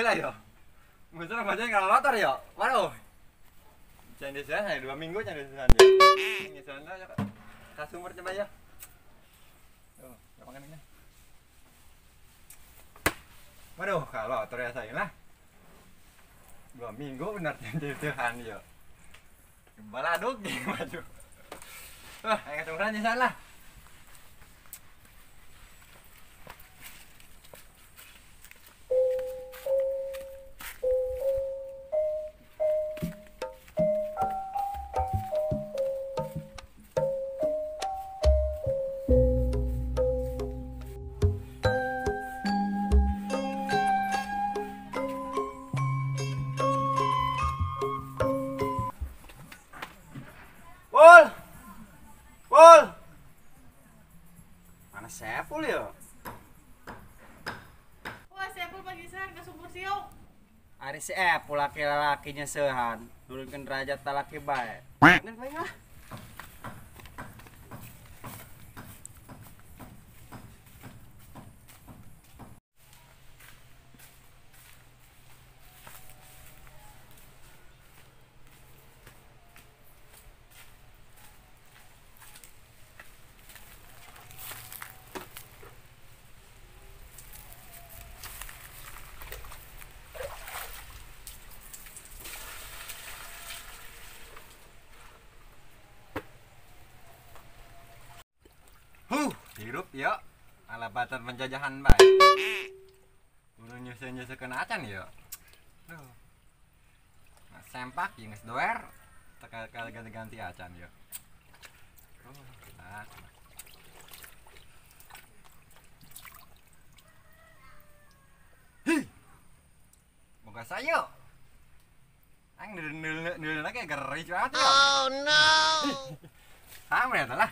lah yo. Musuh baca ngalotor yo. Waduh. Jangan disuhan 2 minggu jangan disuhan ya. Disuhan lah kasumur coba ya. Tuh, makan ini. Waduh, kalau terbiasa lah. 2 minggu benar jangan disuhan yo. Baladuk maju. Wah, ayo kasumuran disuhan lah. Pul. Pul. Mana Sepul ya? Wah, Sepul pagisan ke sumur siuk. Ari si Epul laki-lakinya sehan, nurunkeun derajat talaki bae. Ngan bae lah. Hirup ya, alabatan penjajahan bae. Kudu nyusun-nyusukeun acan ya. Duh. Nah, sempak jeung geus doer, teka ganti-ganti acan ya. Oh, nah. Hi. Boga sayo. Aing neuleuh lagi geris banget ya. Oh no. Sama ya lah.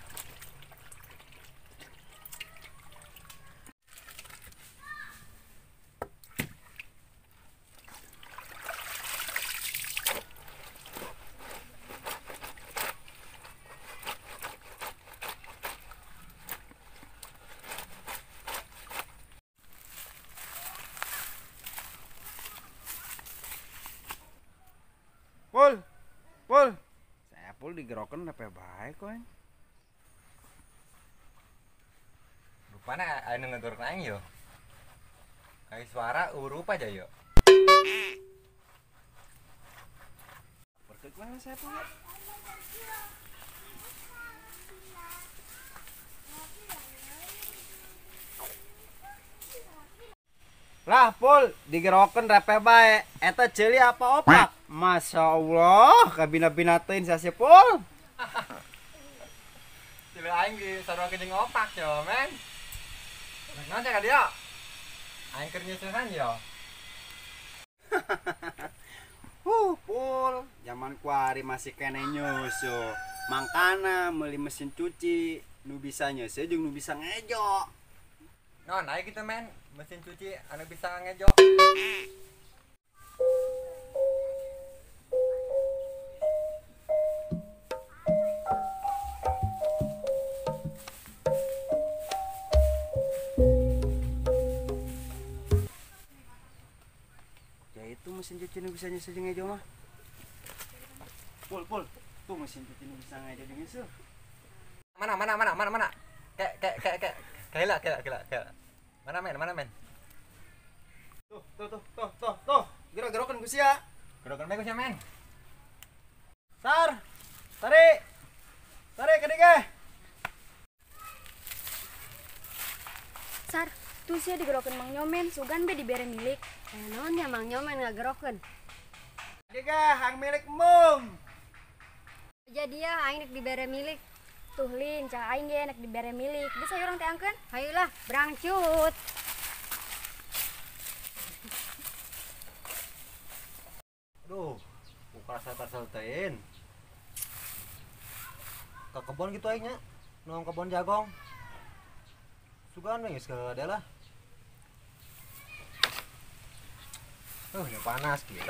Pul, Pul, Sepul digerokan apa baik kok? Rupanya ayo ngegerok aing yo. Kayak suara urup aja yo. Berkek mana Sepul? Lah Pul, digerokan repe bae. Eta ceuli apa opak? Masya Allah, kabina-binatein sia Pul. Ceuli aing di sarua jeung opak yo, men. Naon cek dia? Aing keur nyusuhan yo. Pul, zaman kuari masih kene nyusu. Mangkana meuli mesin cuci, nu bisa nyeuseut jeung nu bisa ngejo. Non, ayo gitu men, mesin cuci anu bisa ngejo. Ya itu mesin cuci nu bisa nyeuseut jeung ngejo mah. Pul, Pul, tuh mesin cuci nu bisa ngejo jeung nyeuseut. Mana. Kayak. Gila. Mana men? Tuh. Gerak-gerakan ku sia. Gerakan bae ku sia, men. Sar. Tarik. Tarik ke dieu. Sar, tuh sia digerokeun Mang Nyomen, sugan be dibere milik. Naon nya Mang Nyomen ngagerokeun? Dieu hang milik mung. Jadi ya aing rek dibere milik. Tuh lin, cah aing ge enak dibere milik. Bisa urang teh angkeun? Hayulah, berangcut. Aduh, buka rasa-rasa. Ke kebon gitu aingnya, nong kebon jagong. Sugan we geus ke lah. Ya panas gitu.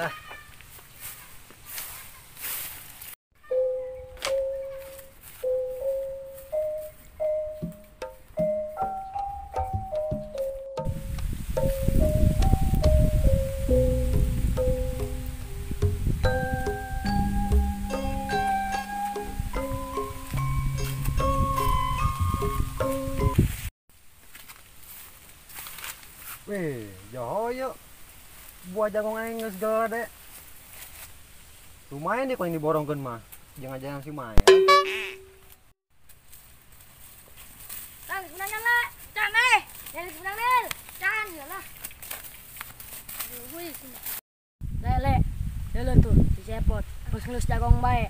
Wih, joho yuk. Buah jagung aing geus gede. Lumayan deh kalau yang diborongkeun mah. Jangan-jangan si Maya. Lang, sebenarnya lah. Can eh. Yang sebenarnya. Can ya lah. Le, le tuh si Cepot. Ngelus-ngelus jagong bae.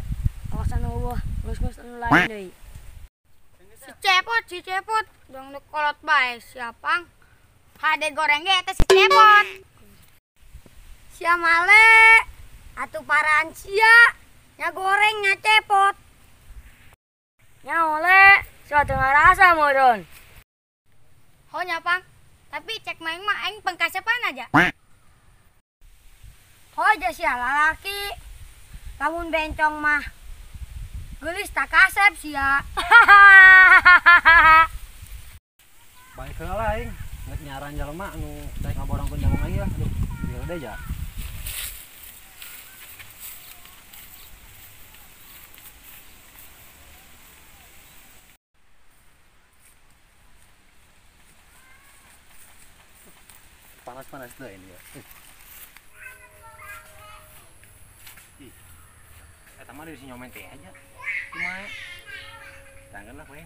Awas anu eueuh, ngelus-ngelus anu lain deui. Si Cepot, dong nu kolot bae siapang. Hade goreng ge eta si Cepot. Sia male atuh paraan sia nya goreng nya Cepot. Nya ole, sia teu ngarasa meureun. Ho nya pang, tapi cek maing mah aing pengkasepan aja. Ho aja sia lalaki. Lamun bencong mah geulis tak kasep sia. Balik heula lah aing. Rek nyaran jelema anu daek ngaborongkeun jagung aing lah. Aduh, gede ja. Panas-panas deh ini ya. Ih, eta mah di nyomen teh aja. Kumaha? Tanggeun lah we.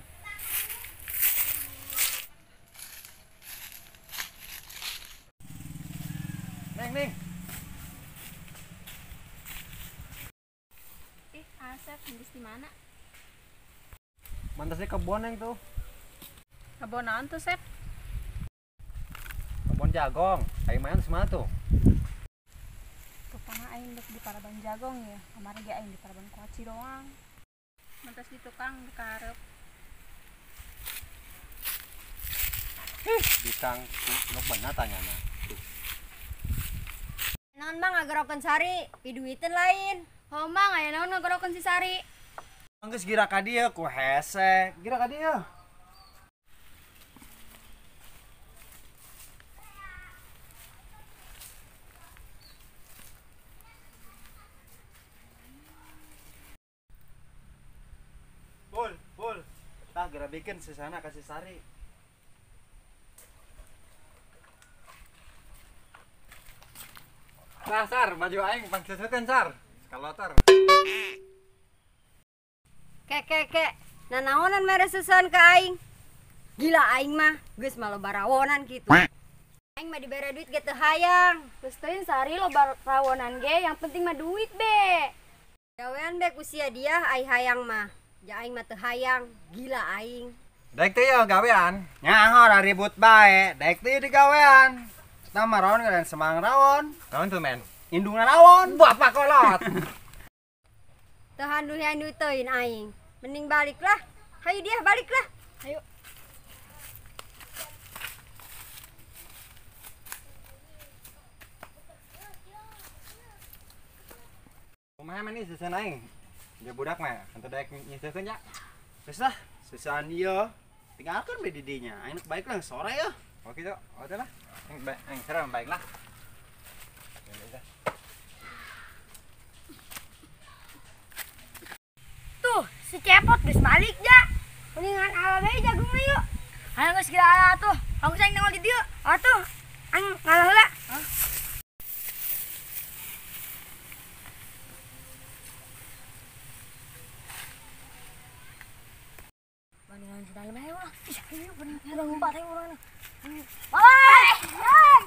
Neng, neng. Ih, Asep, geus di mana? Mantasnya kebon neng tuh. Kebon naon tuh, Sep? Kebon jagong. Aing main semana tuh? Tukang aing dek di paraban jagong ya. Kemarin ge aing di paraban kuaci doang. Mantas di tukang di karep. Ditang nu bener tanyana. Naon mang ngagerokeun Sari, piduiteun lain. Ho mang aya naon ngagerokeun si Sari? Geus gira ka dieu ku hese, gira ka dieu. Bul, bul. Tah geura bikin sesana ka si Sari. Nah, Sar, baju aing pangseuseukeun, Sar. Skaloter. Ke ke ke, nanaonan mere susuan ka aing. Gila aing mah, geus mah loba rawonan kitu. Aing mah dibere duit ge teu hayang. Geus teuing Sari loba rawonan ge, yang penting mah duit be. Gawean be ku sia dia ai hayang mah. Ja aing mah teu hayang, gila aing. Daek teh ya gawean. Nyaho ribut bae, daek teh digawean. Eta mah rawon kalian semang rawon. Naon tuh men? Indungna rawon. Bapak kolot. Teu handuh-handuh teuing aing. Mending baliklah. Hayu dia baliklah. Hayu. Kumaha mah nih susun aing? Dia budak mah, henteu daek nyeuseurkeun nya. Geus lah, susuan ieu. Tinggalkeun we di dinya. Aing baik lah sore ya. Oke, Cok. Oke lah. Aing serem baiklah. Tuh, si Cepot geus balik ja. Mendingan ala bae jagungna yuk. Hayang geus gila ala tuh. Aku saing nongol di dieu. Atuh, aing ngalah heula. Mendingan si dalem ayo lah. Ih, ayo urang ngumpat ayo urang. Balik! Balik!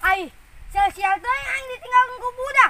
Ai, sial-sial teh aing ditinggalkeun ku budak.